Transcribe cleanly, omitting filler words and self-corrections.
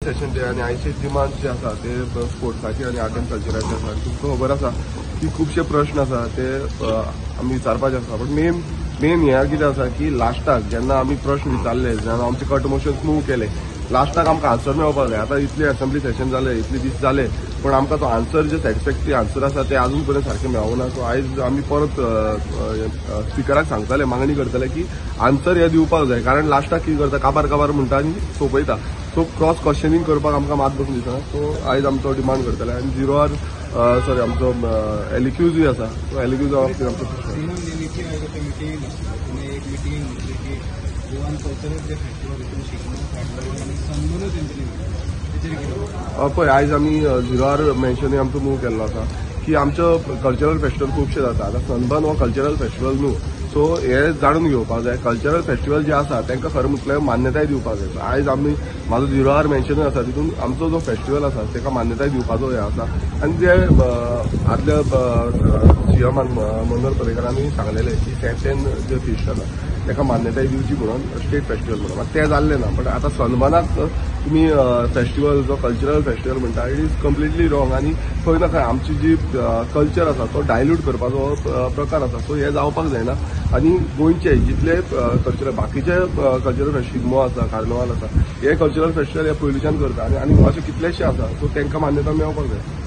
सेशन ते आनी आयचे डिमांड जे आसा ते स्पोर्ट्साचे आनी आर्ट एंड कल्चराचे आसा. तुमकां खबर आसा की खुबशे प्रश्न आसा ते आमी विचारपाचे आसा. पण मेन मेन हें कितें आसा की लास्टाक जेन्ना आमी प्रश्न विचारले, जेन्ना आमचे कट मोशन्स मूव केले, लास्टाक आमकां आन्सर मेळपाक जाय. आतां इतले असेंब्ली सेशन जाले, इतले दीस जाले, पण आमकां तो आन्सर जे सॅटिस्फॅक्टरी आन्सर आसा ते अजून पर्यंत सारके मेळना. सो आयज आमी परत स्पिकराक सांगतले, मागणी करतले की आन्सर हे दिवपाक जाय, कारण लास्टाक कितें करता, काबार काबार म्हणटा आनी सोंपयता. सो क्रॉस क्वेश्चनींग करपाक आमकां मात बसून दिसना. सो आयज आमचो डिमांड करतले आनी झिरो आर सॉरी आमचो एलक्यूजूय आसा, सो एलक्यूज आमचो पळय. आयज आमी झिरो आर मेन्शनूय आमचो मूव केल्लो आसा की आमचो कल्चरल फेस्टिवल खुबशे जाता. आतां सनबर्न हो कल्चरल फेस्टिवल न्हू, सो हे जाणून घेवपाक जाय. कल्चरल फेस्टिवल जे आसा तांकां खरें म्हटल्यार मान्यताय दिवपाक जाय. आयज आमी म्हाजो झिरो आर मेन्शनूय आसा, तितून आमचो जो फेस्टिवल आसा ताका मान्यताय दिवपाचो हें आसा. आनी जे आदल्या सीएमान मनोहर पर्रीकरांनी सांगलेलें की सेंट जे फिस्ट आसा ताका मान्यताय दिवची म्हणून स्टेट फेस्टिवल म्हणून, तें जाल्लें ना. बट आतां सनबर्नाक तुमी फेस्टिवल जो कल्चरल फेस्टिवल म्हणटा, it is completely wrong. आनी खंय ना खंय आमची जी कल्चर आसा तो डायल्यूट करपाचो प्रकार आसा. सो हें जावपाक जायना. आनी गोंयचे जितले कल्चरल बाकीचे कल्चरल फेस्टिवल, शिगमो आसा, कार्नवाल आसा, हे कल्चरल फेस्टिवल हे पयलींच्यान करता आनी अशे कितलेशे आसा. सो तांकां मान्यता मेळपाक जाय.